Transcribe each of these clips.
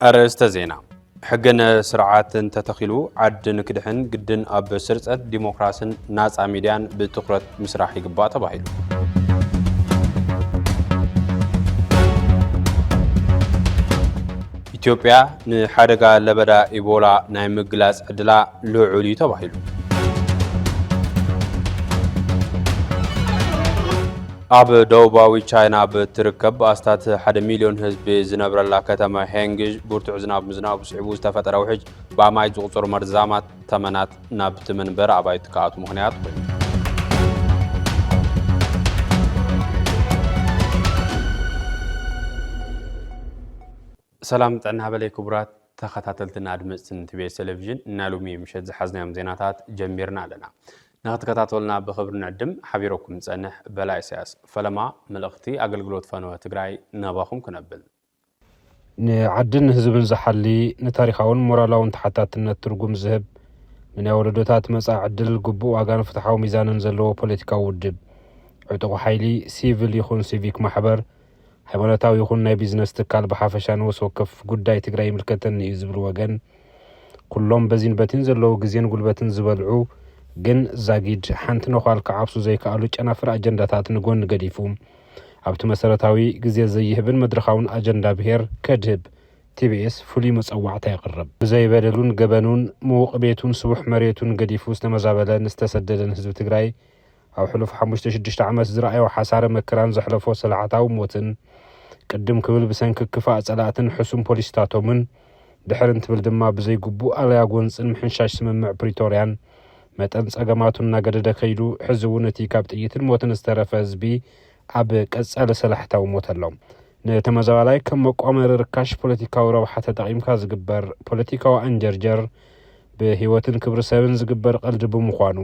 ኣርእስተ ዜና። ሕግን ስርዓትን ተተኺሉ ዓዲ ንክድሕን ግድን ኣብ ስርፀት ዲሞክራስን ናፃ ሚድያን ብትኹረት ምስራሕ ይግባእ ተባሂሉ። ኢትዮጵያ ንሓደጋ ለበዳ ኢቦላ ናይ ምግላፅ ዕድላ ልዑል እዩ ተባሂሉ። ኣብ ደቡባዊ ቻይና ብትርከብ ኣስታት ሓደ ሚልዮን ህዝቢ ዝነብረላ ከተማ ሄንግዥ ብርቱዕ ዝናብ ምዝናቡ ስዒቡ ዝተፈጠረ ውሕጅ ብኣማኢት ዝቑጸሩ መርዛማት ተመናት ናብቲ መንበሪ ኣባይቲ ክኣትዉ ምኽንያት ኮይኑ። ሰላም ጥዕና በለይ ክቡራት ተኸታተልትን ኣድመፅትን ቲቢኤስ ቴሌቪዥን፣ ናይ ሎሚ ምሸት ዝሓዝናዮም ዜናታት ጀሚርና ኣለና። ንኽትከታተሉና ብኽብሪ ንዕድም። ሓቢረኩም ዝጸንሕ በላይ ኢሳያስ። ፈለማ መልእኽቲ ኣገልግሎት ፈነወ ትግራይ ናባኹም ክነብል። ንዓድን ህዝብን ዝሓሊ፣ ንታሪኻውን ሞራላውን ተሓታትነት ትርጉም ዝህብ፣ ንናይ ወለዶታት መጻኢ ዕድል ግቡእ ዋጋን ፍትሓዊ ሚዛንን ዘለዎ ፖለቲካዊ ውድብ፣ ዕጡቕ ሓይሊ፣ ሲቪል ይኹን ሲቪክ ማሕበር፣ ሃይማኖታዊ ይኹን ናይ ቢዝነስ ትካል ብሓፈሻ ንወስ ወከፍ ጉዳይ ትግራይ ይምልከተኒ እዩ ዝብል ወገን፣ ኩሎም በዚን በቲን ዘለዉ ግዜን ጉልበትን ዝበልዑ፣ ግን ዛጊድ ሓንቲ ነዃል ክዓብሱ ዘይከኣሉ ጨናፍር ኣጀንዳታት ንጎኒ ገዲፉ፣ ኣብቲ መሰረታዊ ግዜ ዘይህብን መድረኻውን ኣጀንዳ ብሄር ከድህብ ቲቢኤስ ፍሉይ መጸዋዕታ የቕርብ። ብዘይ በደሉን ገበኑን፣ ምዉቕ ቤቱን ስቡሕ መሬቱን ገዲፉ ዝተመዛበለን ዝተሰደደን ህዝቢ ትግራይ፣ ኣብ ሕሉፍ ሓሙሽተ ሽዱሽተ ዓመት ዝረኣዮ ሓሳረ መከራን ዘሕለፎ ሰላዕታዊ ሞትን፣ ቅድም ክብል ብሰንኪ ክፋእ ጸላእትን ሕሱም ፖሊስታቶምን፣ ድሕር እንትብል ድማ ብዘይ ግቡእ ኣለያ ጎንጽን ምሕንሻሽ ስምምዕ ፕሪቶርያን፣ መጠን ጸገማቱ እናገደደ ከይዱ፣ ሕዚ እውን እቲ ካብ ጥይትን ሞትን ዝተረፈ ህዝቢ ኣብ ቀጻሊ ሰላሕታዊ ሞት ኣሎ። ንተመዛባላይ ከም መቋመሪ ርካሽ ፖለቲካዊ ረብሓ ተጠቒምካ ዝግበር ፖለቲካዊ ኣንጀርጀር፣ ብህይወትን ክብሪ ሰብን ዝግበር ቀልዲ ብምዃኑ፣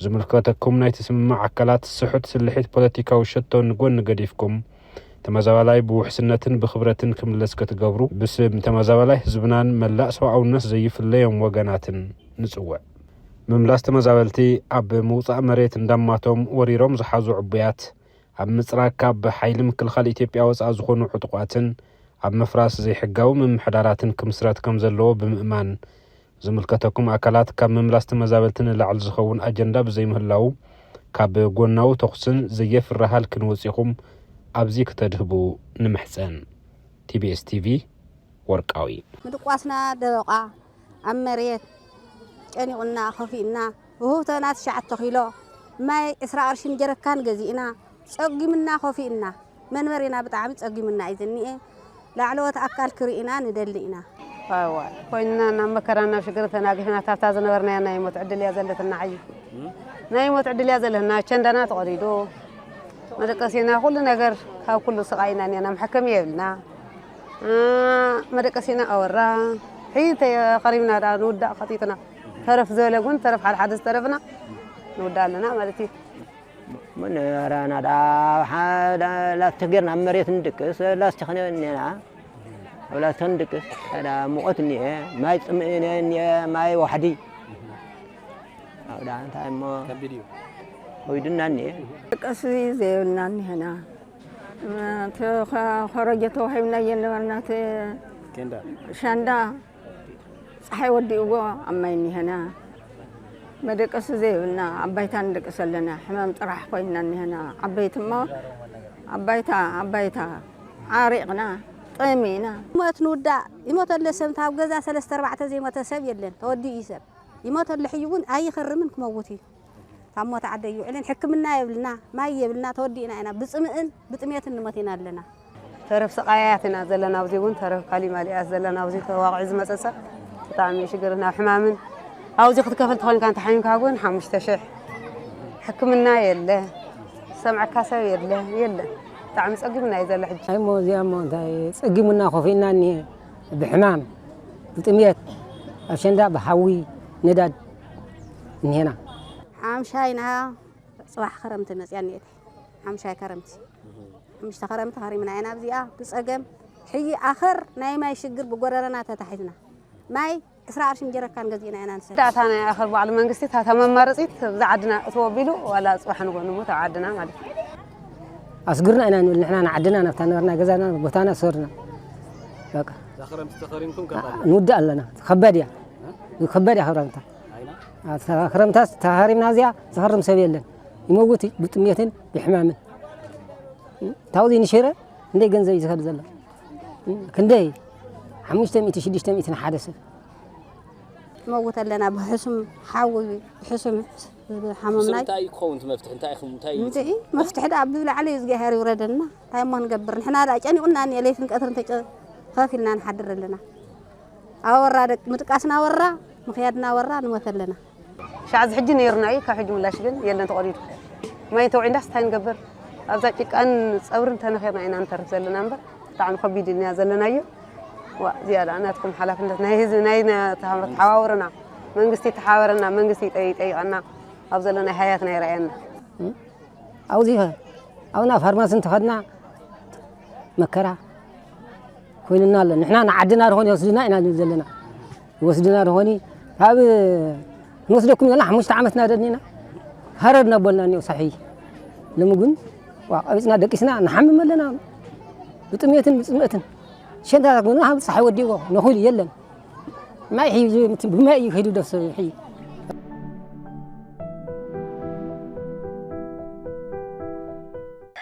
ዝምልከተኩም ናይ ትስምምዕ ኣካላት ስሑት ስልሒት ፖለቲካዊ ሸቶ ንጎኒ ገዲፍኩም፣ ተመዛባላይ ብውሕስነትን ብኽብረትን ክምለስ ክትገብሩ፣ ብስም ተመዛባላይ ህዝብናን መላእ ሰብኣውነት ዘይፍለዮም ወገናትን ንጽውዕ። ምምላስ ተመዛበልቲ ኣብ ምውጻእ መሬት እንዳማቶም ወሪሮም ዝሓዙ ዕቡያት፣ ኣብ ምጽራግ ካብ ሓይሊ ምክልኻል ኢትዮጵያ ወጻኢ ዝኾኑ ዕጡቓትን ኣብ ምፍራስ ዘይሕጋዊ ምምሕዳራትን ክምስረት ከም ዘለዎ ብምእማን፣ ዝምልከተኩም ኣካላት ካብ ምምላስ ተመዛበልቲ ንላዕሊ ዝኸውን ኣጀንዳ ብዘይምህላዉ፣ ካብ ጎናዊ ተኹስን ዘየፍሪ ሃልክን ወጺኹም ኣብዚ ክተድህቡ ንምሕጸን። ቲቢኤስ ቲቪ፣ ወርቃዊ። ምድቋስና ደበቓ፣ ኣብ መሬት ጨኒቑና፣ ከፊእና፣ ውህብቶና ትሽዓተ ኪሎ ማይ ዕስራ ቅርሺ ንጀረካን ገዚእና፣ ጸጊምና፣ ከፊእና። መንበሪና ብጣዕሚ ጸጊምና እዩ ዝኒኤ። ላዕለዎት ኣካል ክርእና ንደሊ ኢና። እዋ፣ ኮይንና ናብ መከራን ናብ ሽግርን ተናጊፍና፣ ካብታ ዝነበርናያ ናይ ሞት ዕድል እያ ዘለትና። ዓይ፣ ናይ ሞት ዕድል እያ ዘለና። ቸንዳና ተቐዲዱ፣ መደቀሲና፣ ኩሉ ነገር፣ ካብ ኩሉ ስቓይ ኢና እኒአና። መሐከሚ የብልና። እ፣ መደቀሲና ኣወራ። ሕጂ ተኸሪምና ደኣ ንውዳእ ከቲትና። ተረፍ ዝበለ እውን፣ ተረፍ ሓደ ሓደ ዝተረፍና ንውዳእ ኣለና ማለት እዩ። ምን ራና ደኣ ሓደ ላስቲክ ጌርና ኣብ መሬት ንድቅስ፣ ላስቲክ እኒአና። ኣብ ላስቲክ ንድቅስ። ደኣ ሙቐት እኒአ፣ ማይ ጽምእ እኒአ፣ ማይ ዋሕዲ። ኣብዳ እንታይ እሞ ከቢድ እዩ። ከቢድና እኒአ። ደቀሲ ዘይብልና እኒሀና። እቲ ኸ-፣ ኮረጆ ተዋሂብና እየ ነበርና። እቲ ኬንዳ። ሻንዳ ፀሓይ ወዲእዎ ኣብ ማይ እኒሀና። መደቀሲ ዘይብልና ኣብ ባይታ ንደቅስ ኣለና። ሕማም ጥራሕ ኮይንና እኒሀና። ዓበይቲ እሞ ኣብ ባይታ፣ ኣብ ባይታ ዓሪቕና፣ ጠሚና። ሞት ንውዳእ። ይሞተለ ሰብ፣ እንተ ኣብ ገዛ ሰለስተ ኣርባዕተ ዘይሞተ ሰብ የለን። ተወዲኡ እዩ ሰብ። ይሞተሉ ሕጂ እውን ኣይኸርምን ክመውት እዩ። ካብ ሞት ዓደ ይውዕልን ሕክምና የብልና፣ ማይ የብልና፣ ተወዲእና ኢና። ብጽምእን ብጥሜትን ንሞት ኢና ኣለና። ተረፍ ስቓያት ኢና ዘለና። ኣብዚ እውን ተረፍ ካሊማሊ እያ ዘለና። ኣብዚ ተዋቕዑ ዝመጸ ሰብ ብጣዕሚ ሽግር ናብ ሕማምን ኣብዚ ክትከፈል ተኾይንካ እንተሓሚምካ እውን ሓሙሽተ ሽሕ ሕክምና የለ፣ ሰምዐካ ሰብ የለ፣ የለ። ብጣዕሚ ጸጊሙና እዩ ዘሎ ሕጂ። ኣይ እሞ እዚኣ እሞ እንታይ ጸጊሙና ኮፍ ኢልና እኒሀ ብሕማም ብጥምየት ኣሸንዳ ብሓዊ ነዳድ እኒሀና። ሓምሻይና ጽባሕ ከረምቲ መጽያ እኒኤት። ሓምሻይ ከረምቲ። ሓምሽተ ከረምቲ ከሪምና ኢና ኣብዚኣ ብጸገም። ሕጂ ኣኸር ናይ ማይ ሽግር ብጎረረና ተታሒዝና። ማይ ዕስራ ቅርሺ ንጀረካን ገዚእና ኢና ንሰቲ። ዳእታ ናይ ኣኸር ባዕሉ መንግስቲ እታ መማረጺት እዛ ዓድና እትዎ ኣቢሉ ዋላ ጽባሕ ንጎ ንሙት ኣብ ዓድና ማለት እዩ። ኣስግርና ኢና ንብል ንሕና ንዓድና ናብታ ነበርና ገዛና ቦታና ኣስገርና። በቃ። ክረምቲ ተኸሪምኩም ከባድ እዩ። ንውዳእ ኣለና። ከበድ እያ። ከበድ እያ ክረምታ። ኣይና? ኣ፣ ክረምታስ ተሃሪምና እዚኣ ዝኸርም ሰብ የለን። ይመውት እዩ ብጥሜትን ብሕማምን። ታውዚ ንሽረ እንደ ገንዘብ እዩ ዝኸድ ዘሎ። ክንደይ? ሓሙሽተ ሚእቲ፣ ሽዱሽተ ሚእቲ ንሓደ ሰብ። ንመውት ኣለና ብሕሱም ሓዊ፣ ብሕሱም ሓመምናይ። እንታይ ክኸውን እቲ መፍትሒ? እንታይ ኢኹም? እንታይ እዩ? እንታይ እዩ? መፍትሒ ደኣ ብላዕሊ እግዚኣብሔር ይውረደልና። እንታይ እሞ ንገብር? ንሕና ደኣ ጨኒቑና እኒኦ፣ ለይትን ቀትርን ተጨ-፣ ከፍ ኢልና ንሓድር ኣለና። ኣብ ወራ ደቅ-፣ ምድቃስና ወራ፣ ምኽያድና ወራ፣ ንሞት ኣለና። ሻዕ እዚ ሕጂ ነይርና እዩ፣ ካብ ሕጂ ምላሽ ግን የለን፣ ተቖሪዱ። ማይ ተውዒንዳስ እንታይ ንገብር? ኣብዛ ጭቃን ጸብርን ተነኺርና ኢና ንተርፍ ዘለና እምበር፣ ብጣዕሚ ከቢድ ኢና ዘለናዮ። ዋ፣ እዚኣ ደኣ ናትኩም ሓላፍነት፣ ናይ ህዝቢ፣ ናይ፣ ናይ ተሓባበሩና፣ መንግስቲ ተሓባበረና፣ መንግስቲ ይጠይ-፣ ይጠይቐና፣ ኣብ ዘለናይ ሃያትና ይረኣየና። ኣብዚ ኸ ኣብና ፋርማሲ እንተኸድና መከራ ኮይንና ኣሎ። ንሕና ንዓድና ድኾን ይወስድና ኢና ንብል ዘለና። ይወስድና ድኾኒ ካብ ንወስደኩም ዘለና ሓሙሽተ ዓመትና ደኒና ሃረር እናበልና እኒኦ ሳሒ። ሎሚ ግን ዋ፣ ቀቢፅና ደቂስና ንሓምም ኣለና። ብጥሜትን ብፅምእትን ሸንዳታት ግን ኣብ ፀሓይ ወዲእዎ ነኹሉ የለን። ማይ ሒዙ ብማይ እዩ ከይዱ ደስ ይሕይ።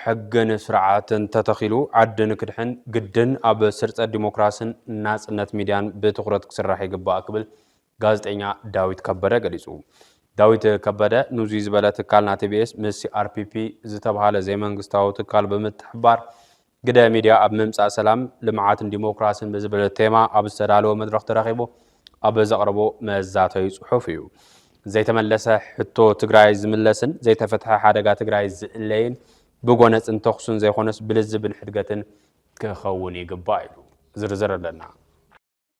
ሕግን ስርዓትን ተተኺሉ ዓዲ ንክድሕን ግድን ኣብ ስርፀት ዲሞክራስን ናፅነት ሚድያን ብትኹረት ክስራሕ ይግባእ ክብል ጋዜጠኛ ዳዊት ከበደ ገሊፁ። ዳዊት ከበደ ንዙይ ዝበለ ትካልና ቲ ቢ ኤስ ምስ ሲ ኣር ፒ ፒ ዝተብሃለ ዘይመንግስታዊ ትካል ብምትሕብባር ግደ ሚድያ ኣብ ምምፃእ ሰላም፣ ልምዓትን ዲሞክራስን ብዝብል ቴማ ኣብ ዝተዳለወ መድረኽ ተረኺቡ ኣብ ዘቕረቦ መዛተዩ ፅሑፍ እዩ። ዘይተመለሰ ሕቶ ትግራይ ዝምለስን ዘይተፈትሐ ሓደጋ ትግራይ ዝእለይን ብጎነፅን ተኹስን ዘይኮነስ ብልዝብን ሕድገትን ክኸውን ይግባእ ኢሉ። ዝርዝር ኣለና።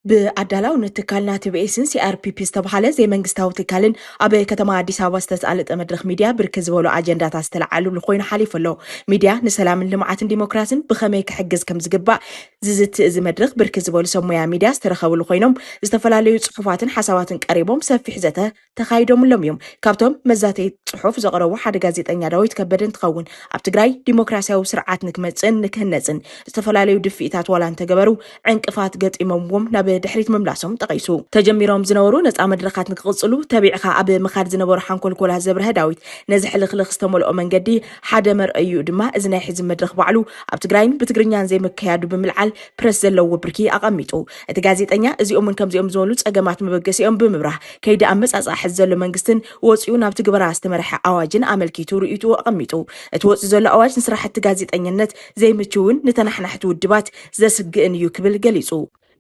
ብኣዳላውነት ትካልና ቲ ቢ ኤስን ሲ ኣር ፒ ፒ ዝተብሃለ ዘይመንግስታዊ ትካልን ኣብ ከተማ ኣዲስ ኣበባ ዝተሳለጠ መድረኽ ሚድያ ብርክት ዝበሉ ኣጀንዳታት ዝተለዓሉሉ ኮይኑ ሓሊፉ ኣሎ። ሚድያ ንሰላምን ልምዓትን ዲሞክራስን ብኸመይ ክሕግዝ ከም ዝግባእ ዝዝቲ እዚ መድረኽ ብርክት ዝበሉ ሰብ ሞያ ሚድያ ዝተረኸብሉ ኮይኖም ዝተፈላለዩ ፅሑፋትን ሓሳባትን ቀሪቦም ሰፊሕ ዘተ ተኻይዶምሎም እዮም። ካብቶም መዛተይ ፅሑፍ ዘቕረቡ ሓደ ጋዜጠኛ ዳዊት ከበደ እንትኸውን ኣብ ትግራይ ዲሞክራሲያዊ ስርዓት ንክመፅእን ንክህነፅን ዝተፈላለዩ ድፍኢታት ዋላ እንተገበሩ ዕንቅፋት ገጢሞምዎም ናብ ድሕሪት ምምላሶም ጠቒሱ። ተጀሚሮም ዝነበሩ ነፃ መድረኻት ንክቕፅሉ ተቢዕኻ ኣብ ምኻድ ዝነበሩ ሓንኮልኮላት ዘብርሀ ዳዊት ነዚ ሕልኽልኽ ዝተመልኦ መንገዲ ሓደ መርኣይኡ ድማ እዚ ናይ ሕዚ መድረኽ ባዕሉ ኣብ ትግራይን ብትግርኛን ዘይምክያዱ ብምልዓል ፕረስ ዘለዎ ብርኪ ኣቐሚጡ። እቲ ጋዜጠኛ እዚኦምን ከምዚኦም ዝበሉ ፀገማት መበገሲኦም ብምብራህ ከይዲ ኣመፃፅኣ ሕዚ ዘሎ መንግስትን ወፂኡ ናብ ትግበራ ዝተመርሐ ኣዋጅን ኣመልኪቱ ርእይትኡ ኣቐሚጡ። እቲ ወፂኡ ዘሎ ኣዋጅ ንስራሕቲ ጋዜጠኝነት ዘይምችውን ንተናሕናሕቲ ውድባት ዘስግእን እዩ ክብል ገሊፁ።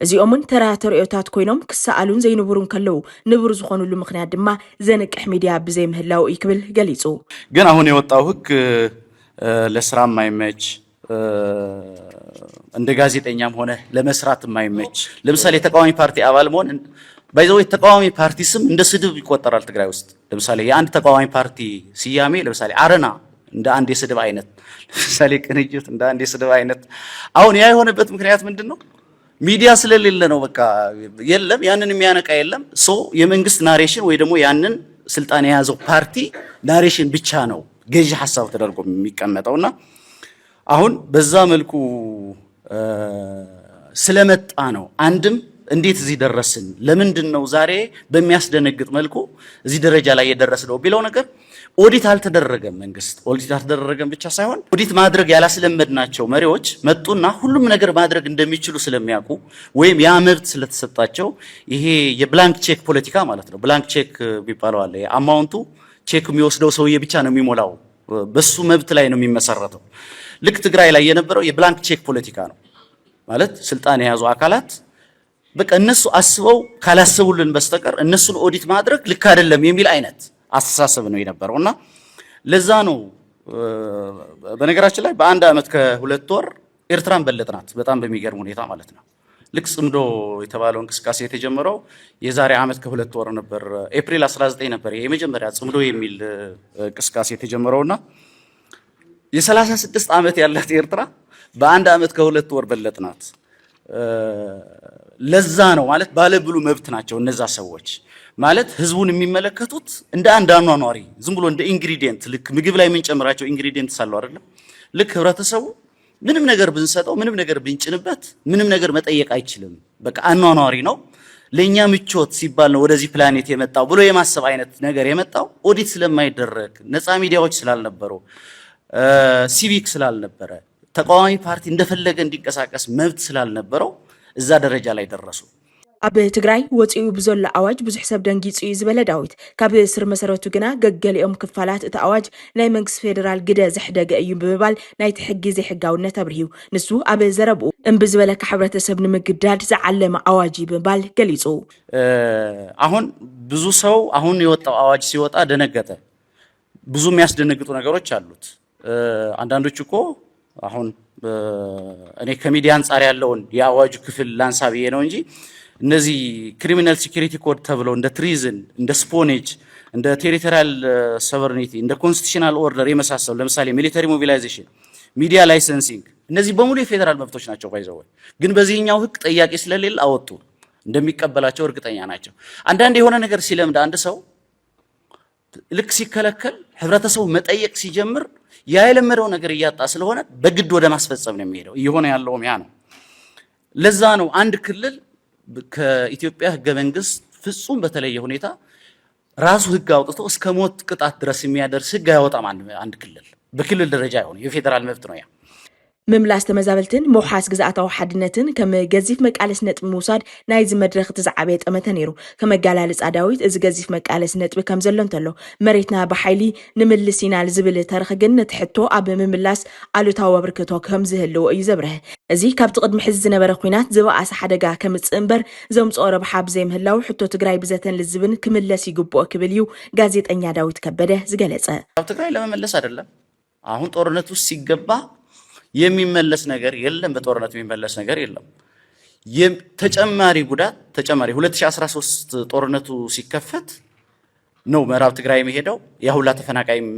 እዚኦምን ተራ ተርእዮታት ኮይኖም ክሰኣሉን ዘይንቡሩን ከለዉ ንቡር ዝኾኑሉ ምኽንያት ድማ ዘንቅሕ ሚድያ ብዘይምህላው እዩ ክብል ገሊፁ። ግን አሁን የወጣው ህግ ለስራ የማይመች እንደ ጋዜጠኛም ሆነ ለመስራት የማይመች ለምሳሌ የተቃዋሚ ፓርቲ አባል መሆን ባይዘው የተቃዋሚ ፓርቲ ስም እንደ ስድብ ይቆጠራል ትግራይ ውስጥ። ለምሳሌ የአንድ ተቃዋሚ ፓርቲ ስያሜ ለምሳሌ አረና እንደ አንድ የስድብ አይነት ለምሳሌ ቅንጅት እንደ አንድ የስድብ አይነት። አሁን ያ የሆነበት ምክንያት ምንድን ነው? ሚዲያ ስለሌለ ነው። በቃ የለም፣ ያንን የሚያነቃ የለም። ሶ የመንግስት ናሬሽን ወይ ደግሞ ያንን ስልጣን የያዘው ፓርቲ ናሬሽን ብቻ ነው ገዢ ሀሳብ ተደርጎ የሚቀመጠው እና አሁን በዛ መልኩ ስለመጣ ነው። አንድም እንዴት እዚህ ደረስን፣ ለምንድን ነው ዛሬ በሚያስደነግጥ መልኩ እዚህ ደረጃ ላይ የደረስነው ቢለው ነገር ኦዲት አልተደረገም። መንግስት ኦዲት አልተደረገም ብቻ ሳይሆን ኦዲት ማድረግ ያላስለመድናቸው መሪዎች መጡና ሁሉም ነገር ማድረግ እንደሚችሉ ስለሚያውቁ ወይም ያ መብት ስለተሰጣቸው ይሄ የብላንክ ቼክ ፖለቲካ ማለት ነው። ብላንክ ቼክ የሚባለው አለ። አማውንቱ ቼክ የሚወስደው ሰውዬ ብቻ ነው የሚሞላው። በሱ መብት ላይ ነው የሚመሰረተው። ልክ ትግራይ ላይ የነበረው የብላንክ ቼክ ፖለቲካ ነው ማለት ስልጣን የያዙ አካላት በቃ እነሱ አስበው ካላሰቡልን በስተቀር እነሱን ኦዲት ማድረግ ልክ አይደለም የሚል አይነት አስተሳሰብ ነው የነበረው እና ለዛ ነው በነገራችን ላይ በአንድ አመት ከሁለት ወር ኤርትራን በለጥናት በጣም በሚገርም ሁኔታ ማለት ነው። ልክ ጽምዶ የተባለው እንቅስቃሴ የተጀመረው የዛሬ አመት ከሁለት ወር ነበር። ኤፕሪል አስራ ዘጠኝ ነበር የመጀመሪያ ጽምዶ የሚል እንቅስቃሴ የተጀመረውና የሰላሳ ስድስት አመት ያላት ኤርትራ በአንድ አመት ከሁለት ወር በለጥናት። ለዛ ነው ማለት ባለብሉ መብት ናቸው እነዛ ሰዎች ማለት ህዝቡን የሚመለከቱት እንደ አንድ አኗኗሪ ዝም ብሎ እንደ ኢንግሪዲየንት ልክ ምግብ ላይ የምንጨምራቸው ኢንግሪዲየንት ሳሉ አይደለም ልክ ህብረተሰቡ ምንም ነገር ብንሰጠው፣ ምንም ነገር ብንጭንበት፣ ምንም ነገር መጠየቅ አይችልም። በቃ አኗኗሪ ነው። ለእኛ ምቾት ሲባል ነው ወደዚህ ፕላኔት የመጣው ብሎ የማሰብ አይነት ነገር የመጣው ኦዲት ስለማይደረግ፣ ነፃ ሚዲያዎች ስላልነበሩ፣ ሲቪክ ስላልነበረ፣ ተቃዋሚ ፓርቲ እንደፈለገ እንዲንቀሳቀስ መብት ስላልነበረው እዛ ደረጃ ላይ ደረሱ። ኣብ ትግራይ ወፂኡ ብዘሎ ኣዋጅ ብዙሕ ሰብ ደንጊፁ እዩ ዝበለ ዳዊት፣ ካብ ስር መሰረቱ ግና ገገሊኦም ክፋላት እቲ ኣዋጅ ናይ መንግስቲ ፌዴራል ግደ ዘሕደገ እዩ ብምባል ናይቲ ሕጊ ዘይሕጋውነት ኣብርሂዩ። ንሱ ኣብ ዘረብኡ እምቢ ዝበለካ ሕብረተሰብ ንምግዳድ ዝዓለመ ኣዋጅ እዩ ብምባል ገሊፁ። አሁን ብዙ ሰው አሁን የወጣው አዋጅ ሲወጣ ደነገጠ። ብዙ የሚያስደነግጡ ነገሮች አሉት። አንዳንዶች እኮ አሁን እኔ ከሚዲያ አንጻር ያለውን የአዋጁ ክፍል ላንሳ ብዬ ነው እንጂ እነዚህ criminal security code ተብለው እንደ treason፣ እንደ spionage፣ እንደ territorial sovereignty፣ እንደ constitutional order የመሳሰሉ ለምሳሌ military mobilization፣ media licensing እነዚህ በሙሉ የፌዴራል መብቶች ናቸው። By the way ግን በዚህኛው ህግ ጠያቂ ስለሌለ አወጡ። እንደሚቀበላቸው እርግጠኛ ናቸው። አንዳንድ የሆነ ነገር ሲለምድ አንድ ሰው ልክ ሲከለከል ህብረተሰቡ መጠየቅ ሲጀምር ያ የለመደው ነገር እያጣ ስለሆነ በግድ ወደ ማስፈጸም ነው የሚሄደው። እየሆነ ያለውም ያ ነው። ለዛ ነው አንድ ክልል ከኢትዮጵያ ህገ መንግስት ፍጹም በተለየ ሁኔታ ራሱ ህግ አውጥቶ እስከ ሞት ቅጣት ድረስ የሚያደርስ ህግ አያወጣም። አንድ ክልል በክልል ደረጃ የሆነ የፌዴራል መብት ነው ያ። ምምላስ ተመዛበልትን ምውሓስ ግዝኣታዊ ሓድነትን ከም ገዚፍ መቃለሲ ነጥቢ ምውሳድ ናይዚ መድረኽ እቲ ዝዓበየ ጠመተ ነይሩ። ከም ኣገላልፃ ዳዊት፣ እዚ ገዚፍ መቃለሲ ነጥቢ ከም ዘሎ እንተሎ፣ መሬትና ብሓይሊ ንምልስ ኢና ዝብል ተረኽ ግን ነቲ ሕቶ ኣብ ምምላስ ኣሉታዊ ኣበርክቶ ከም ዝህልዎ እዩ ዘብርህ። እዚ ካብቲ ቅድሚ ሕዚ ዝነበረ ኲናት ዝበኣሰ ሓደጋ ከምፅእ እምበር ዘምፅኦ ረብሓ ብዘይምህላው ሕቶ ትግራይ ብዘተን ልዝብን ክምለስ ይግብኦ ክብል እዩ ጋዜጠኛ ዳዊት ከበደ ዝገለፀ። ኣብ ትግራይ ለመመለስ አይደለም። አሁን ጦርነት ውስጥ ሲገባ የሚመለስ ነገር የለም። በጦርነት የሚመለስ ነገር የለም። ተጨማሪ ጉዳት ተጨማሪ ሁለት ሺህ አስራ ሶስት ጦርነቱ ሲከፈት ነው ምዕራብ ትግራይ የሚሄደው ያ ሁላ ተፈናቃይም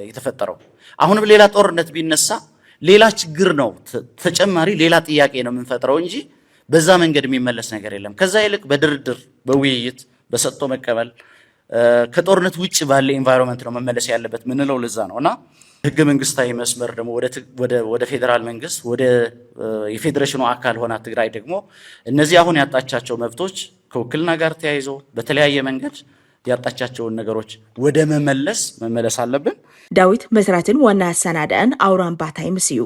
የተፈጠረው። አሁንም ሌላ ጦርነት ቢነሳ ሌላ ችግር ነው፣ ተጨማሪ ሌላ ጥያቄ ነው የምንፈጥረው እንጂ በዛ መንገድ የሚመለስ ነገር የለም። ከዛ ይልቅ በድርድር በውይይት በሰጥቶ መቀበል ከጦርነት ውጭ ባለ environment ነው መመለስ ያለበት ምንለው ለዛ ነው። እና ህገ መንግስታዊ መስመር ደግሞ ወደ ፌዴራል መንግስት ወደ የፌዴሬሽኑ አካል ሆና ትግራይ ደግሞ እነዚህ አሁን ያጣቻቸው መብቶች ከውክልና ጋር ተያይዞ በተለያየ መንገድ ያጣቻቸውን ነገሮች ወደ መመለስ መመለስ አለብን። ዳዊት መስራትን ዋና ኣሰናዳእን ኣውራምባ ታይምስ እዩ።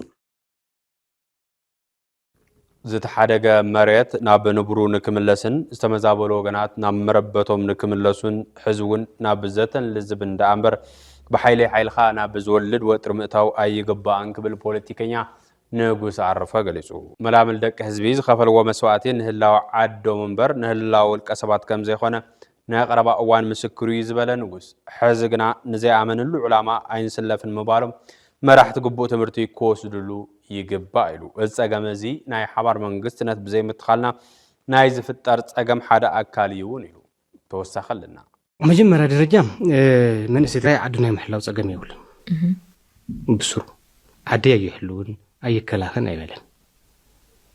ዝተሓደገ መሬት ናብ ንቡሩ ንክምለስን ዝተመዛበሉ ወገናት ናብ መረበቶም ንክምለሱን ሕዚ እውን ናብ ዘተን ልዝብን ደኣ እምበር ብሓይሊ ሓይልኻ ናብ ዝወልድ ወጥሪ ምእታው ኣይግባእን ክብል ፖለቲከኛ ንጉስ ኣረፋ ገሊጹ። መላምል ደቂ ህዝቢ ዝኸፈልዎ መስዋእቲ ንህላወ ዓዶም እምበር ንህላወ ውልቀ ሰባት ከም ዘይኮነ ናይ ቀረባ እዋን ምስክሩ እዩ ዝበለ ንጉስ፣ ሕዚ ግና ንዘይኣመንሉ ዕላማ ኣይንስለፍን ምባሎም መራሕቲ ግቡእ ትምህርቲ ክወስድሉ ይግባእ ኢሉ። እዚ ጸገም እዚ ናይ ሓባር መንግስትነት ብዘይምትኻልና ናይ ዝፍጠር ጸገም ሓደ ኣካል እዩ እውን ኢሉ። ተወሳኺ ኣለና። መጀመርያ ደረጃ መንእሰይ ትግራይ ዓዱ ናይ ምሕላው ጸገም የብሉን። ብስሩ ዓደይ ኣይሕልውን ኣይከላኸን ኣይበለን።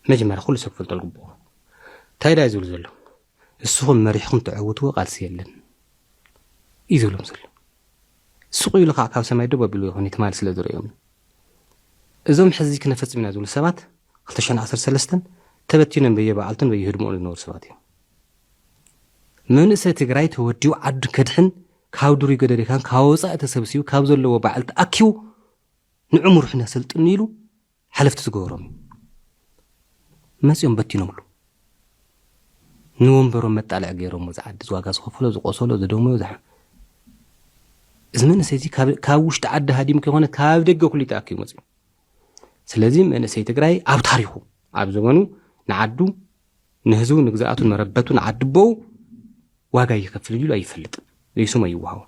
መጀመርያ ኩሉ ሰብ ክፈልጦ ዝግብኦ እንታይ ዳ ዝብል ዘሎ ንስኹም መሪሕኹም ተዕውትዎ ቃልሲ የለን እዩ ዝብሎም ዘሎ። ስቕ ኢሉ ከዓ ካብ ሰማይ ደው ኣቢሉ ይኹን ትማሊ ስለ ዝርእዮም እዩ። እዞም ሕዚ ክነፈጽም ኢና ዝብሉ ሰባት ክልተ ሽሕን ዓሰርተ ሰለስተን ተበቲኖም በየበዓልቱን በየህድሞኡን ዝነበሩ ሰባት እዮም። መንእሰይ ትግራይ ተወዲቡ ዓዱ ከድሕን ካብ ዱር ገደሪካን ካብ ወፃኢ ተሰብሲቡ ካብ ዘለዎ ባዕል ተኣኪቡ ንዑ ምርሑና ሰልጥኑ ኢሉ ሓለፍቲ ዝገበሮም እዩ። መፂኦም በቲኖምሉ ንወንበሮም መጣልዒ ገይሮም እዚ ዓዲ ዝዋጋ ዝኸፈሎ ዝቆሰሎ ዝደመዮ ዝሓ እዚ መንእሰይ እዚ ካብ ውሽጢ ዓዲ ሃዲሙ ከይኮነ ካብ ደገ ኩሉ ተኣኪቡ መፂኡ። ስለዚ መንእሰይ ትግራይ ኣብ ታሪኹ ኣብ ዘመኑ ንዓዱ ንህዝቡ ንግዝኣቱ ንመረበቱ ንዓዲ ኣቦኡ ዋጋ ይኸፍል ኢሉ ኣይፈልጥን። ዘይስሙ ኣይወሃቦ።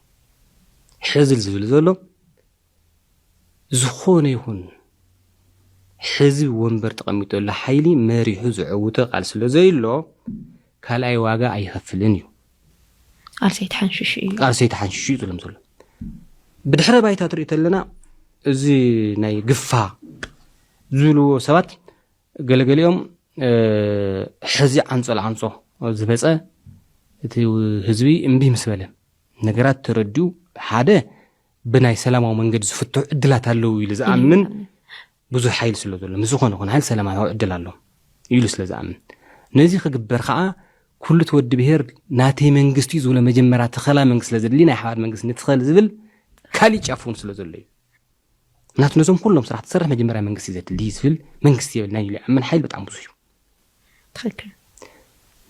ሕዝል ዝብል ዘሎ ዝኾነ ይኹን ሕዝቢ ወንበር ተቐሚጡ ዘሎ ሓይሊ መሪሑ ዝዕውቶ ቃል ስለ ዘየሎ ካልኣይ ዋጋ ኣይኸፍልን እዩ። ቃልሲ ኣይተሓንሽሹ እዩ። ቃልሲ ኣይተሓንሽሹ እዩ ዝብሎም ዘሎ። ብድሕረ ባይታ ትሪኢ ተለና እዚ ናይ ግፋ ዝብልዎ ሰባት ገለገሊኦም ሕዚ ዓንጾ ለዓንጾ ዝበጸ እቲ ህዝቢ እምቢ ምስ በለ ነገራት ተረዲኡ ሓደ ብናይ ሰላማዊ መንገዲ ዝፍትሑ ዕድላት ኣለዉ ኢሉ ዝኣምን ብዙሕ ሓይሊ ስለ ዘሎ፣ ምስ ዝኾነ ይኹን ሓይሊ ሰላማዊ ዕድል ኣሎ ኢሉ ስለ ዝኣምን፣ ነዚ ክግበር ከዓ ኩሉ እቲ ወዲ ብሔር ናተይ መንግስቲ እዩ ዝብሎ መጀመርያ ተኸላ መንግስቲ ስለ ዘድሊ፣ ናይ ሓባር መንግስቲ ንትኸል ዝብል ካሊእ ጫፍ እውን ስለ ዘሎ እዩ። ናቱ ነዞም ኩሎም ስራሕ ትሰርሕ መጀመርያ መንግስቲ ዘድሊ ዝብል መንግስቲ የብልናን ኢሉ ይኣምን ሓይሊ በጣም ብዙሕ እዩ። ትኽክል።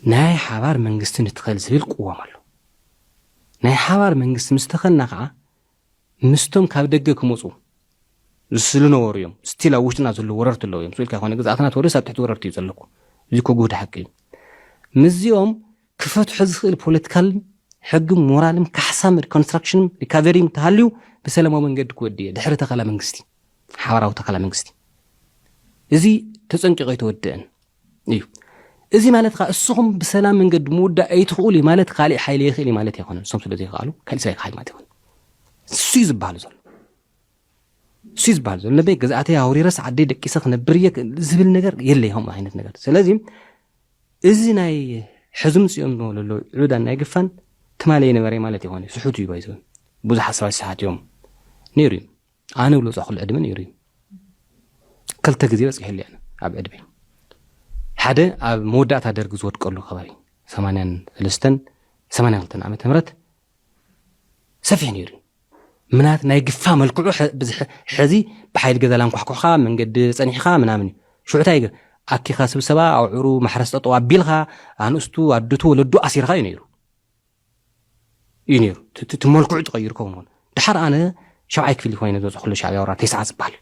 ናይ ሓባር መንግስቲ ንትኸል ዝብል ቅዋም ኣሎ። ናይ ሓባር መንግስቲ ምስ ተኸልና ከዓ ምስቶም ካብ ደገ ክመፁ ዝስሉ ነበሩ እዮም። ስቲል ኣብ ውሽጥና ዘለዉ ወረርቲ ኣለዉ እዮም። ስኢልካ ይኮነ ግዝኣትና ተወደስ ኣብ ትሕቲ ወረርቲ እዩ ዘለኩ። እዚ እኮ ጉህድ ሓቂ እዩ። ምስዚኦም ክፈትሖ ዝኽእል ፖለቲካልን ሕግን ሞራልን ካሕሳም ሪኮንስትራክሽንን ሪካቨሪን ተሃልዩ ብሰላማዊ መንገዲ ክወዲ እየ ድሕሪ ተኸላ መንግስቲ፣ ሓባራዊ ተኸላ መንግስቲ። እዚ ተፀንቂቆ ኣይተወደአን እዩ። እዚ ማለት ከዓ እስኹም ብሰላም መንገዲ ምውዳእ ኣይትኽእሉ እዩ ማለት ካሊእ ሓይሊ ይኽእል እዩ ማለት ኣይኮነን። እሶም ስለ ዘይከኣሉ ካሊእ ሰብ ኣይክሓል ማለት ኣይኮነን። እሱ እዩ ዝበሃል ዘሎ። እሱ እዩ ዝበሃል ዘሎ። ነበይ ገዝኣተይ ኣውሪረስ ዓደይ ደቂሰ ክነብር እየ ዝብል ነገር የለ ይኸም ዓይነት ነገር። ስለዚ እዚ ናይ ሕዚ ምፅኦም ዘለዉ ዕብዳን ናይ ግፋን ትማሊ የነበረ ማለት ይኾነ ስሑት እዩ ባይዘ ብዙሓት ሰባት ሰሓት እዮም ነይሩ እዩ። ኣነ ብሎ ፃኹሉ ዕድመ ነይሩ እዩ። ክልተ ግዜ በፂሐሉ እየ ኣብ ዕድመ ሓደ ኣብ መወዳእታ ደርጊ ዝወድቀሉ ከባቢ ሰማንያን ሰለስተን ሰማንያን ክልተን ዓመተ ምህረት ሰፊሕ ነይሩ እዩ። ምናት ናይ ግፋ መልክዑ ሕዚ ብሓይሊ ገዛ ላንኳሕኩሕካ መንገዲ ፀኒሕካ ምናምን እዩ። ሽዑ እንታይ ኣኪኻ ስብሰባ ኣውዕሩ ማሕረስ ጠጠው ኣቢልካ ኣንስቱ ኣድቱ ወለዱ ኣሲርካ እዩ ነይሩ እዩ ነይሩ። እቲ መልክዑ ተቐይሩ ከውን ኾን ድሓር ኣነ ሻብዓይ ክፍሊ ኮይነ ዝበፅሕሉ ሻዕብያ ወራ ተስዓ ዝበሃል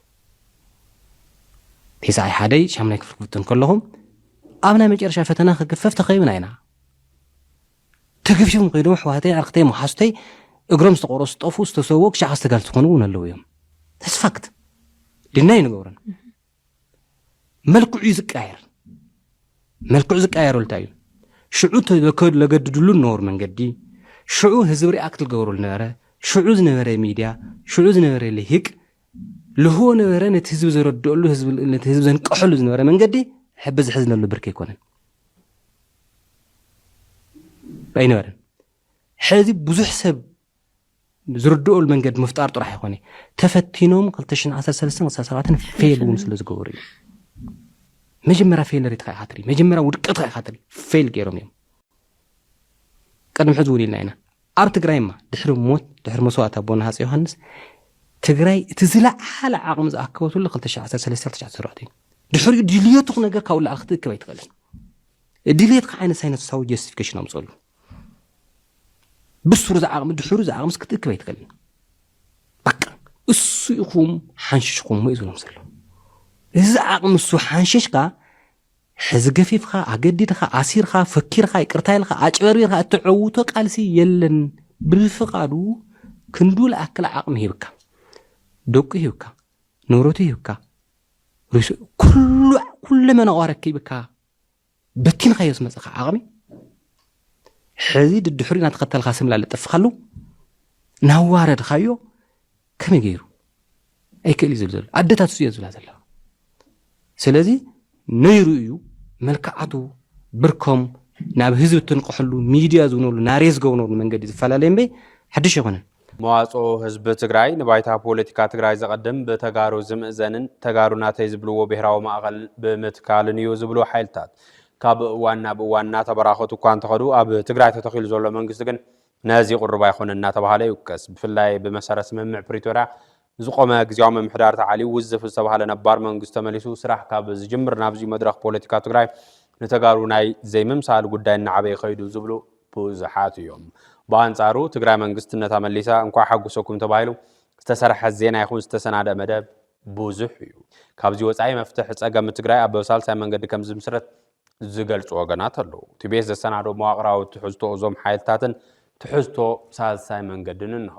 ተስዓይ ሓደይ ሻምናይ ክፍሊ ክፍትን ከለኹም ኣብ ናይ መጨረሻ ፈተና ክግፈፍ ተኸይብና ኢና። ተገፊፎም ከይዶም ኣሕዋተይ ዓርክተይ መሓዙተይ እግሮም ዝተቆረሱ ዝጠፉ ዝተሰወ ክሻዕ ዝተጋል ዝኾኑ እውን ኣለዉ እዮም። ተስፋክት ድናይ ንገብረን መልክዑ እዩ ዝቀየር። መልክዑ ዝቀየሩ እንታይ እዩ? ሽዑ ለገድድሉ ነበሩ መንገዲ ሽዑ ህዝብ ሪኣክት ዝገበሩ ዝነበረ ሽዑ ዝነበረ ሚድያ ሽዑ ዝነበረ ልሂቅ ልህቦ ነበረ ነቲ ህዝቢ ዘረድእሉ ነቲ ህዝቢ ዘንቀሐሉ ዝነበረ መንገዲ ሕበዚ ሕዚ ነሉ ብርክ ኣይኮነን ኣይነበረን። ሕዚ ብዙሕ ሰብ ዝርድኦሉ መንገዲ ምፍጣር ጥራሕ ኣይኮነ ተፈቲኖም ክልተ ሽሕን ዓሰርተ ሰለስተን ክልተ ሽሕን ሰባትን ፌል እውን ስለ ዝገበሩ እዩ። መጀመርያ ፌለር ኢትካ ኢካ ትርኢ መጀመርያ ውድቀትካ ኢካ ትርኢ ፌል ገይሮም እዮም። ቅድሚ ሕዚ እውን ኢልና ኢና ኣብ ትግራይማ ድሕሪ ሞት ድሕሪ መስዋእቲ ኣቦና ሃፀ ዮሃንስ ትግራይ እቲ ዝለዓለ ዓቕሚ ዝኣከበትሉ ክልተ ሽሕን ዓሰርተ ሰለስተን ክልተ ሽሕን ኣርባዕተን እዩ። ድሕሪኡ ድልየቱ ነገር ካብኡ ላዕሊ ክትእክብ ኣይትኽእልን። ድልየትካ ዓይነት ሳይነሳዊ ጀስቲፊኬሽን ኣምፀሉ ብሱሩ ዝዓቕሚ ድሕሩ ዝዓቕምስ ክትእክብ ኣይትኽእልን። በቃ እሱ ኢኹም ሓንሽሽኹም እዩ ዝብሎም ዘሎ። እዚ ዓቕሚ እሱ ሓንሽሽካ ሕዚ ገፊፍካ ኣገዲድካ ኣሲርካ ፈኪርካ ይቅርታ ኢልካ ኣጭበርቢርካ እትዕውቶ ቃልሲ የለን። ብፍቃዱ ክንዱ ዝኣክል ዓቕሚ ሂብካ ደቁ ሂብካ ንብረቱ ሂብካ ሪሱ ኩሉ ኩለመናኡ ኣረኪብካ በቲንካዮ ዝመፀኻ ዓቕሚ ሕዚ ድድሕሪ እናተኸተልካ ስምላ ለጠፍኻሉ ናዋረድካዮ ከመይ ገይሩ ኣይክእል እዩ ዝብል ዘሎ ኣደታት እሱ እየ ዝብላ ዘለዋ። ስለዚ ነይሩ እዩ መልክዓቱ ብርኮም ናብ ህዝቢ ትንቅሐሉ ሚድያ ዝብነሉ ናሬ ዝገብነሉ መንገዲ ዝፈላለየ እምበይ ሓድሽ ኣይኮነን። መዋፅኦ ህዝቢ ትግራይ ንባይታ ፖለቲካ ትግራይ ዘቐድም ብተጋሩ ዝምእዘንን ተጋሩ ናተይ ዝብልዎ ብሄራዊ ማእኸል ብምትካልን እዩ ዝብሉ ሓይልታት ካብ እዋን ናብ እዋን እናተበራኸቱ እኳ እንተኸዱ ኣብ ትግራይ ተተኺሉ ዘሎ መንግስቲ ግን ነዚ ቅሩብ ኣይኮነ እናተባሃለ ይውቀስ። ብፍላይ ብመሰረት ስምምዕ ፕሪቶርያ ዝቆመ ግዜያዊ ምምሕዳር ተዓልዩ ውዝፍ ዝተባሃለ ነባር መንግስቲ ተመሊሱ ስራሕ ካብ ዝጅምር ናብዚ መድረኽ ፖለቲካ ትግራይ ንተጋሩ ናይ ዘይምምሳል ጉዳይ እናዓበየ ከይዱ ዝብሉ ብዙሓት እዮም። ብኣንፃሩ ትግራይ መንግስትነታ መሊሳ እንኳዕ ሓጉሰኩም ተባሂሉ ዝተሰርሐ ዜና ይኹን ዝተሰናደ መደብ ብዙሕ እዩ። ካብዚ ወፃኢ መፍትሒ ፀገም ትግራይ ኣብ ሳልሳይ መንገዲ ከም ዝምስረት ዝገልፁ ወገናት ኣለዉ። ቲቢኤስ ዘሰናዶ መዋቕራዊ ትሕዝቶ እዞም ሓይልታትን ትሕዝቶ ሳልሳይ መንገድን እንሆ።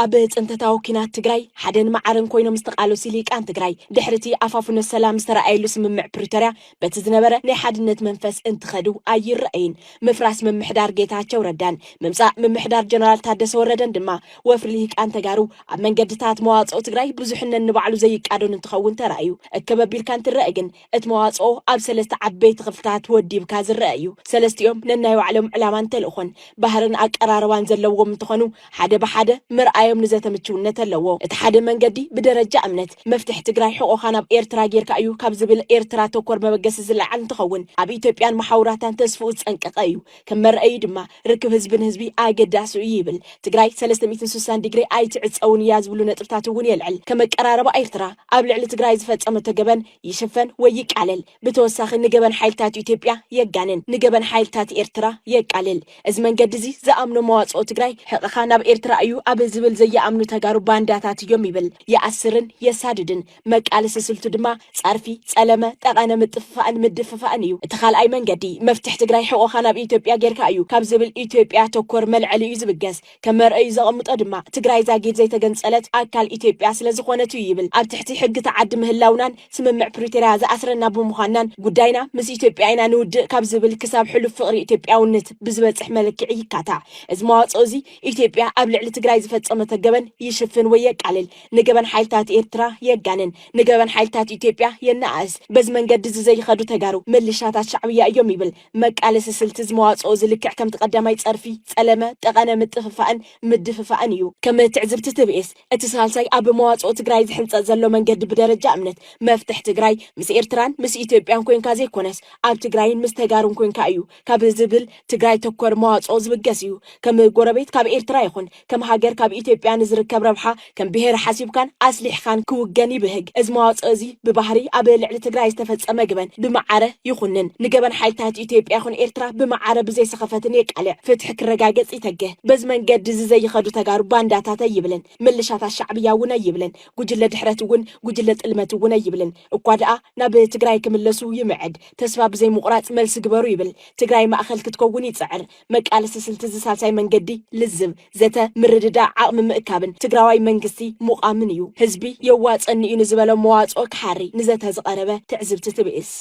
ኣብ ፅንተታዊ ኲናት ትግራይ ሓደን ማዕረን ኮይኖም ዝተቓለሱ ሊቃን ትግራይ ድሕርቲ ኣፋፍኖ ሰላም ዝተረኣየሉ ስምምዕ ፕሪቶርያ በቲ ዝነበረ ናይ ሓድነት መንፈስ እንትኸዱ ኣይረኣይን። ምፍራስ ምምሕዳር ጌታቸው ረዳን ምምፃእ ምምሕዳር ጀነራል ታደሰ ወረደን ድማ ወፍሪ ልሂቃን ተጋሩ ኣብ መንገድታት መዋፅኦ ትግራይ ብዙሕነት ንባዕሉ ዘይቃዶን እንትኸውን ተራእዩ። እከብ ኣቢልካ እንትረአ ግን እቲ መዋፅኦ ኣብ ሰለስተ ዓበይቲ ክፍልታት ወዲብካ ዝረአ እዩ። ሰለስቲኦም ነናይ ባዕሎም ዕላማን ተልእኾን ባህርን ኣቀራርባን ዘለዎም እንትኾኑ ሓደ ብሓደ ምርኣይ እዮም ንዘተ ምችውነት ኣለዎ። እቲ ሓደ መንገዲ ብደረጃ እምነት መፍትሒ ትግራይ ሕቆኻ ናብ ኤርትራ ጌርካ እዩ ካብ ዝብል ኤርትራ ተኮር መበገሲ ዝለዓል እንትኸውን፣ ኣብ ኢትዮጵያን መሓውራታን ተስፍኡ ዝጸንቀቐ እዩ። ከም መርኣዩ ድማ ርክብ ህዝቢ ንህዝቢ ኣገዳሲ እዩ ይብል። ትግራይ ሰለስተ ሚእትን ስሳን ዲግሪ ኣይትዕጸውን እያ ዝብሉ ነጥብታት እውን የልዕል። ከም ኣቀራረባ ኤርትራ ኣብ ልዕሊ ትግራይ ዝፈጸመቶ ገበን ይሽፈን ወይ ይቃለል። ብተወሳኺ ንገበን ሓይልታት ኢትዮጵያ የጋንን፣ ንገበን ሓይልታት ኤርትራ የቃልል። እዚ መንገዲ እዚ ዝኣምኖ መዋጽኦ ትግራይ ሕቕኻ ናብ ኤርትራ እዩ ኣብ ዝብል ዘይኣምኑ ተጋሩ ባንዳታት እዮም ይብል። ይኣስርን የሳድድን። መቃለሲ ስልቱ ድማ ጸርፊ፣ ጸለመ፣ ጠቐነ፣ ምጥፍፋእን ምድፍፋእን እዩ። እቲ ካልኣይ መንገዲ መፍትሕ ትግራይ ሕቆኻ ናብ ኢትዮጵያ ጌርካ እዩ ካብ ዝብል ኢትዮጵያ ተኮር መልዕሊ እዩ ዝብገስ። ከም መርኣዩ ዘቐምጦ ድማ ትግራይ ዛጊድ ዘይተገንጸለት ኣካል ኢትዮጵያ ስለ ዝኾነት እዩ ይብል። ኣብ ትሕቲ ሕግቲ ዓዲ ምህላውናን ስምምዕ ፕሪቶርያ ዝኣስረና ብምዃንናን ጉዳይና ምስ ኢትዮጵያ ኢና ንውድእ ካብ ዝብል ክሳብ ሕሉፍ ፍቕሪ ኢትዮጵያውነት ብዝበጽሕ መለክዒ ይካታዕ። እዚ መዋጽኦ እዚ ኢትዮጵያ ኣብ ልዕሊ ትግራይ ዝፈጸመቶ ገበን ይሽፍን ወይ የቃልል፣ ንገበን ሓይልታት ኤርትራ የጋንን፣ ንገበን ሓይልታት ኢትዮጵያ የነኣእስ። በዚ መንገዲ እዚ ዘይኸዱ ተጋሩ ምልሻታት ሻዕብያ እዮም ይብል። መቃለሲ ስልቲ እዚ መዋጽኦ እዚ ልክዕ ከምቲ ቀዳማይ ጸርፊ፣ ጸለመ፣ ጠቐነ፣ ምጥፍፋእን ምድፍፋእን እዩ። ከም ትዕዝብቲ ቲ ቢ ኤስ፣ እቲ ሳልሳይ ኣብ መዋጽኦ ትግራይ ዝሕንጸጽ ዘሎ መንገዲ ብደረጃ እምነት መፍትሕ ትግራይ ምስ ኤርትራን ምስ ኢትዮጵያን ኮንካ ዘይኮነስ ኣብ ትግራይን ምስ ተጋሩን ኮንካ እዩ ካብ ዝብል ትግራይ ተኮር መዋጽኦ ዝብገስ እዩ። ከም ጎረቤት ካብ ኤርትራ ይኹን ከም ሃገር ካብ ኢትዮጵያ ንዝርከብ ረብሓ ከም ብሄር ሓሲብካን ኣስሊሕኻን ክውገን ይብህግ። እዚ መዋጽኦ እዚ ብባህሪ ኣብ ልዕሊ ትግራይ ዝተፈጸመ ገበን ብመዓረ ይኹንን ንገበን ሓይልታት ኢትዮጵያ ይኹን ኤርትራ ብመዓረ ብዘይሰኸፈትን የቃልዕ። ፍትሒ ክረጋገጽ ይተግህ። በዚ መንገዲ እዚ ዘይኸዱ ተጋሩ ባንዳታት ኣይብልን። ምልሻታት ሻዕብያ እውን ኣይብልን። ጉጅለ ድሕረት እውን ጉጅለ ጥልመት እውን ኣይብልን። እኳ ደኣ ናብ ትግራይ ክምለሱ ይምዕድ። ተስፋ ብዘይምቑራጽ መልሲ ግበሩ ይብል። ትግራይ ማእኸል ክትከውን ይጽዕር። መቃለሲ ስልቲ እዚ ሳልሳይ መንገዲ ልዝብ፣ ዘተ፣ ምርድዳእ፣ ዓቕሚ ምእካብን ትግራዋይ መንግስቲ ምቋምን እዩ። ህዝቢ የዋጸኒ እዩ ንዝበሎ መዋጽኦ ክሓሪ ንዘተ ዝቐረበ ትዕዝብቲ ቲ ቢ ኤስ።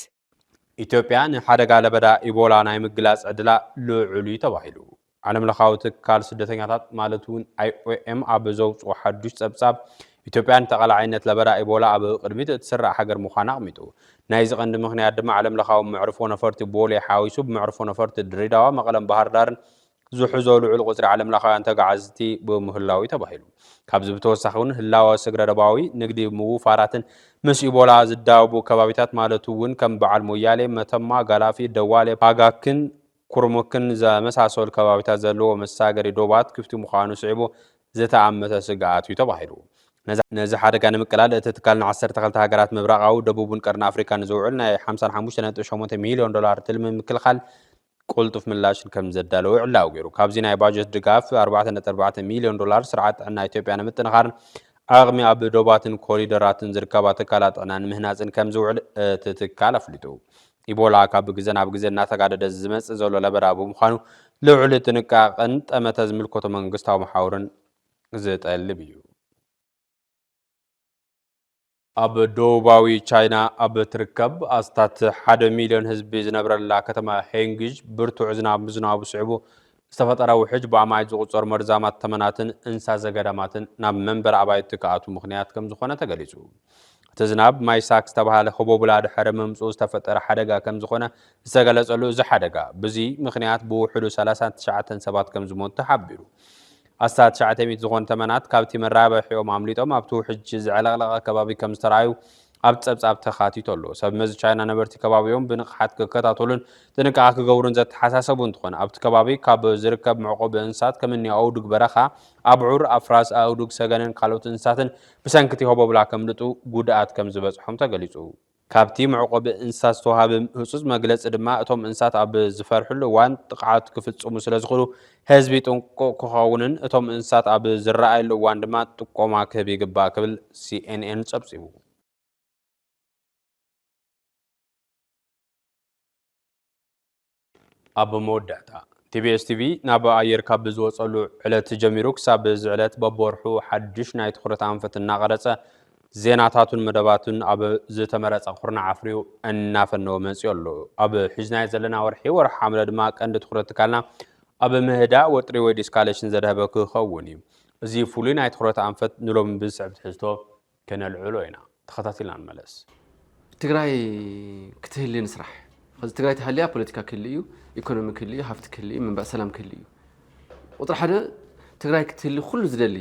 ኢትዮጵያ ንሓደጋ ለበዳ ኢቦላ ናይ ምግላጽ ዕድላ ልዑል እዩ ተባሂሉ። ዓለም ለኻዊ ትካል ስደተኛታት ማለት እውን ኣይ ኦ ኤም ኣብ ዘውፅኦ ሓዱሽ ፀብፃብ ኢትዮጵያ ንተቓላዓይነት ለበዳ ኢቦላ ኣብ ቅድሚት እትስራዕ ሃገር ምዃና ኣቕሚጡ። ናይዚ ቀንዲ ምኽንያት ድማ ዓለም ለኻዊ መዕርፎ ነፈርቲ ቦሌ ሓዊሱ ብመዕርፎ ነፈርቲ ድሬዳዋ፣ መቐለን ባህር ዳርን ዝሕዞ ልዑል ቁፅሪ ዓለም ለኻውያን ተጓዓዝቲ ብምህላው እዩ ተባሂሉ። ካብዚ ብተወሳኺ እውን ህላወ ስግረ ዶባዊ ንግዲ ምውፋራትን ምስ ኢቦላ ዝዳወቡ ከባቢታት ማለት እውን ከም በዓል ሞያሌ፣ መተማ፣ ጋላፊ፣ ደዋሌ፣ ፓጋክን ኩርሙክን ዘመሳሰሉ ከባቢታት ዘለዎ መሳገሪ ዶባት ክፍቲ ምዃኑ ስዒቡ ዝተኣመተ ስግኣት እዩ ተባሂሉ። ነዚ ሓደጋ ንምቅላል እቲ ትካል ንዓሰርተ ክልተ ሃገራት ምብራቓዊ፣ ደቡብን ቀርኒ ኣፍሪካን ዝውዕል ናይ ሓምሳን ሓሙሽተ ነጥቢ ሸሞንተ ሚልዮን ዶላር ትልሚ ምክልኻል ቅልጡፍ ምላሽን ከም ዘዳለወ ዕላዊ ገይሩ። ካብዚ ናይ ባጀት ድጋፍ ኣርባዕተ ነጥቢ ኣርባዕተ ሚልዮን ዶላር ስርዓት ጥዕና ኢትዮጵያ ንምጥንኻርን ዓቕሚ ኣብ ዶባትን ኮሪደራትን ዝርከባ ትካላት ጥዕና ንምህናፅን ከም ዝውዕል እቲ ትካል ኣፍሊጡ። ኢቦላ ካብ ግዘ ናብ ግዘ እናተጋደደ ዝመፅእ ዘሎ ለበዳ ብምዃኑ ልዑል ጥንቃቐን ጠመተ ዝምልከቶ መንግስታዊ መሓውርን ዝጠልብ እዩ። ኣብ ደቡባዊ ቻይና ኣብ እትርከብ ኣስታት ሓደ ሚልዮን ህዝቢ ዝነብረላ ከተማ ሄንግዥ ብርቱዕ ዝናብ ምዝናቡ ስዒቡ ዝተፈጠረ ውሕጅ ብኣማኢት ዝቑጸሩ መርዛማት ተመናትን እንስሳ ዘገዳማትን ናብ መንበሪ ኣባይቲ ክኣትዉ ምኽንያት ከም ዝኾነ ተገሊጹ። እቲ ዝናብ ማይሳክ ዝተባህለ ህቦብላ ድሕሪ ምምጽኡ ዝተፈጠረ ሓደጋ ከም ዝኾነ ዝተገለጸሉ እዚ ሓደጋ፣ ብዚ ምኽንያት ብውሕዱ ሰላሳን ትሽዓተን ሰባት ከም ዝሞቱ ተሓቢሩ። ኣስታት ትሽዓተ ሚእቲ ዝኾኑ ተመናት ካብቲ መራበሒኦም ኣምሊጦም ኣብቲ ውሕጅ ዘዕለቕለቐ ከባቢ ከም ዝተረኣዩ ኣብ ጸብጻብ ተኻቲቱ ኣሎ። ሰብ መዚ ቻይና ነበርቲ ከባቢኦም ብንቕሓት ክከታተሉን ጥንቃቐ ክገብሩን ዘተሓሳሰቡ እንትኾን፣ ኣብቲ ከባቢ ካብ ዝርከብ መዕቆቢ እንስሳት ከም እኒ ኣእዱግ በረኻ፣ ኣብዑር፣ ኣፍራስ፣ ኣእዱግ ሰገንን ካልኦት እንስሳትን ብሰንኪ እቲ ሆቦብላ ከምልጡ ጉድኣት ከም ዝበጽሖም ተገሊጹ። ካብቲ መዕቆቢ እንስሳት ዝተዋሃበ ህጹጽ መግለጺ ድማ፣ እቶም እንስሳት ኣብ ዝፈርሕሉ እዋን ጥቕዓት ክፍጽሙ ስለ ዝኽእሉ፣ ህዝቢ ጥንቁቕ ክኸውንን እቶም እንስሳት ኣብ ዝረኣየሉ እዋን ድማ ጥቆማ ክህብ ይግባእ ክብል ሲ ኤን ኤን ጸብጺቡ። ኣብ መወዳእታ፣ ቲ ቢ ኤስ ቲ ቪ ናብ ኣየር ካብ ዝወጸሉ ዕለት ጀሚሩ ክሳብ እዚ ዕለት በብወርሑ ሓድሽ ናይ ትኹረት ኣንፈት እናቐረጸ ዜናታቱን መደባቱን ኣብ ዝተመረጸ ኩርናዕ ኣፍርዩ እናፈነወ መጺኡ ኣሎ። ኣብ ሒዝናዮ ዘለና ወርሒ፣ ወርሒ ሓምለ ድማ ቀንዲ ትኹረት ትካልና ኣብ ምህዳእ ወጥሪ ወይ ዲስካሌሽን ዘድሀበ ክኸውን እዩ። እዚ ፍሉይ ናይ ትኹረት ኣንፈት ንሎሚ ብዝስዕብ ትሕዝቶ ከነልዕሎ ኢና። ተኸታቲልና ንመለስ። ትግራይ ክትህሊ ንስራሕ። ሕዚ ትግራይ ተሃልያ ፖለቲካ ክህሊ እዩ፣ ኢኮኖሚ ክህሊ እዩ፣ ሃፍቲ ክህሊ እዩ፣ ምንባእ ሰላም ክህሊ እዩ። ቁፅሪ ሓደ ትግራይ ክትህሊ ኩሉ ዝደሊ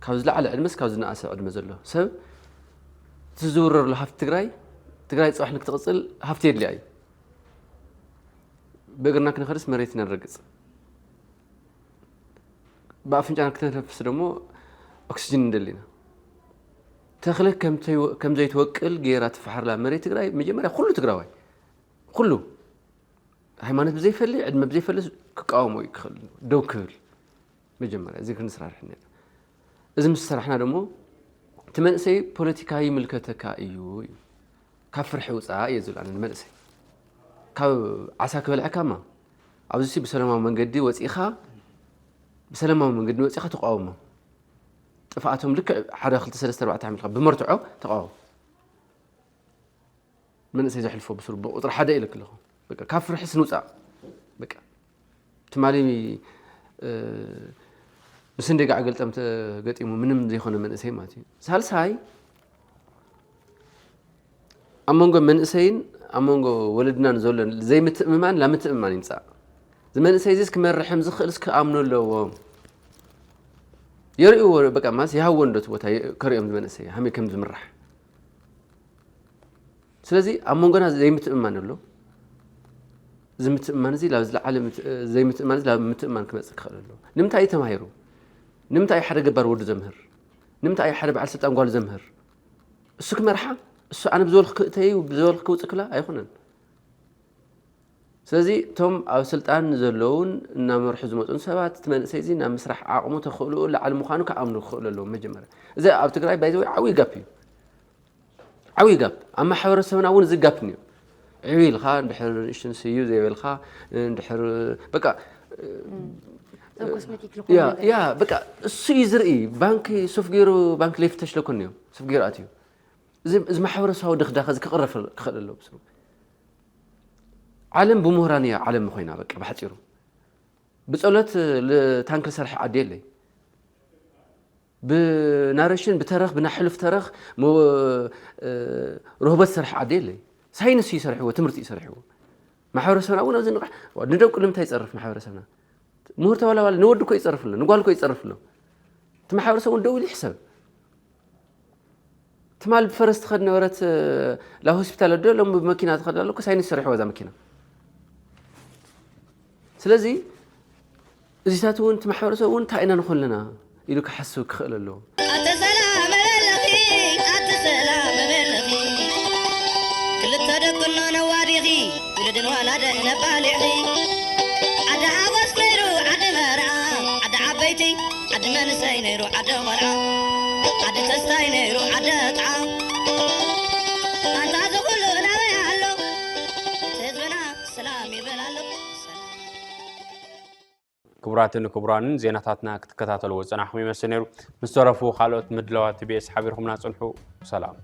ካብ ዝለዓለ ዕድመስ ካብ ዝነኣሰ ዕድመ ዘሎ ሰብ እቲ ዝውረረሉ ሃፍቲ ትግራይ ትግራይ ፅባሕ ንክትቕፅል ሃፍቲ የድልያ እዩ። ብእግርና ክንኸድስ መሬት ነረግፅ፣ ብኣፍንጫና ክትነፍስ ደግሞ ኦክስጅን እንደሊና። ተኽለ ከም ዘይትወቅል ገይራ ትፈሓርላ መሬት ትግራይ መጀመርያ ኩሉ ትግራዋይ ኩሉ ሃይማኖት ብዘይፈሊ ዕድመ ብዘይፈሊ ክቃወሞ እዩ ክኽእል ደው ክብል መጀመርያ እዚ ክንስራርሕ እኒና። እዚ ምስ ሰራሕና ደሞ እቲ መንእሰይ ፖለቲካ ይምልከተካ እዩ እዩ ካብ ፍርሒ ውፃእ እየ ዝብል ኣነ ንመንእሰይ ካብ ዓሳ ክበልዐካማ ኣብዚ ብሰላማዊ መንገዲ ወፂእኻ ብሰላማዊ መንገዲ ወፂእኻ ተቃወሞ። ጥፍኣቶም ልክዕ ሓደ ክልተ ሰለስተ ኣርባዕተ ሓሚልካ ብመርትዖ ተቃወሞ። መንእሰይ ዘሕልፎ ብስሩ ብቁፅሪ ሓደ ኢለክ ኣለኹ። በቃ ካብ ፍርሕስ ንውፃእ። በቃ ትማሊ ምስ እንደ ጋዕ ገልጠም ተገጢሙ ምንም ዘይኮነ መንእሰይ ማለት እዩ። ሳልሳይ ኣብ መንጎ መንእሰይን ኣብ መንጎ ወለድናን ዘሎ ዘይምትእምማን ላምትእምማን ይምፃእ። እዚ መንእሰይ እዚስ ክመርሕም ዝኽእል ክኣምኖ ኣለዎም። የርእዎ በቃ ማለት ይሃዎ እንዶ እቲ ቦታ ከርእዮም ዝመንእሰይ ሃመይ ከም ዝምራሕ። ስለዚ ኣብ መንጎና ዘይምትእምማን ኣሎ። እዚ ምትእምማን እዚ ላብ ዝለዓለ ዘይምትእምማን እዚ ላብ ምትእምማን ክመፅእ ክኽእል ኣለዎ። ንምንታይ እዩ ተማሂሩ? ንምንታይ እዩ ሓደ ገባር ወዱ ዘምህር? ንምንታይ እዩ ሓደ በዓል ስልጣን ጓሉ ዘምህር? እሱ ክመርሓ እሱ ኣነ ብዝበልኩ ክእተዩ ብዝበልኩ ክውፅእ ክላ ኣይኮነን። ስለዚ እቶም ኣብ ስልጣን ዘለውን እናመርሑ ዝመፁን ሰባት እቲ መንእሰይ እዚ ናብ ምስራሕ ዓቕሙ ተኽእልኡ ላዕሊ ምዃኑ ክኣምኑ ክኽእሉ ኣለዎም። መጀመርያ እዚ ኣብ ትግራይ ባይዘወይ ዓብዪ ጋፕ እዩ። ዓብዪ ጋፕ ኣብ ማሕበረሰብና እውን እዚ ጋፕ እኒኦ። ዕብይ ኢልካ እንድሕር ንእሽትን ስዩ ዘይበልካ እንድሕር በቃ እዞም ኮስሜቲክ ዝኾኑ ያ ነገር ያ በቃ እሱ እዩ ዝርኢ። ባንኪ ሱፍ ገይሩ ባንኪ ለይፍተሽ ለኮ እኒኦ ሱፍ ገይሩ ኣትዩ። እዚ እዚ ማሕበረሰባዊ ድኽዳኸ እዚ ክቕረፍ ክኽእል ኣለዎ ብስሩ። ዓለም ብምሁራን እያ ዓለም ኮይና በቃ ብሓፂሩ። ብፀሎት ል- ታንክ ዝሰርሐ ዓዲ የለይ። ብናሬሽን ብተረኽ ብናሕሉፍ ተረኽ ሞ- እ፣ ሮቦት ዝሰርሐ ዓዲ የለይ። ሳይንስ እዩ ይሰርሕዎ ትምህርቲ እዩ ይሰርሕዎ። ማሕበረሰብና እውን ኣብዚ ንቕሕ ንደቁ ንምንታይ ይፀርፍ ማሕበረሰብና? ምሁር ተባላባለ ንወዲ እኮ ይፀርፍ ኣሎ ንጓል እኮ ይፀርፍ ኣሎ። እቲ ማሕበረሰብ እውን ደው ኢሉ ይሕሰብ። ትማል ብፈረስ ትኸድ ነበረት ላ ሆስፒታል ኣዶ ሎም ብመኪና ትኸድ ኣሎ ሳይንስ ይሰርሕዎ እዛ መኪና። ስለዚ እዚታት እውን እቲ ማሕበረሰብ እውን እንታይ ኢና ንኾን ኣለና ኢሉ ክሓስብ ክኽእል ኣለዎ። ኣተ ሰላም በለኺ ኣተ ሰላም በለኺ ክልተ ደቅኖ ነዋዲኺ ውልድን ዋላደን ነባሊዕኺ ዓዲ ሓጎስ ነይሩ ዓዲ መርዓ ዓዲ ዓበይቲ ዓዲ መንሰይ ነይሩ ዓዲ ቆልዓ ዓዲ ተስታይ ነይሩ ዓዲ ጥዓ ኣንታ እዚ ኩሉ ናበይ ኣሎ ህዝብና ሰላም ይበል ኣሎ ሰላም ክቡራትን ክቡራንን ዜናታትና ክትከታተልዎ ዝጸናሕኩም ይመስል ነይሩ። ምስ ተረፉ ካልኦት ምድላዋት ቲቢኤስ ሓቢርኩምና ጽንሑ። ሰላም።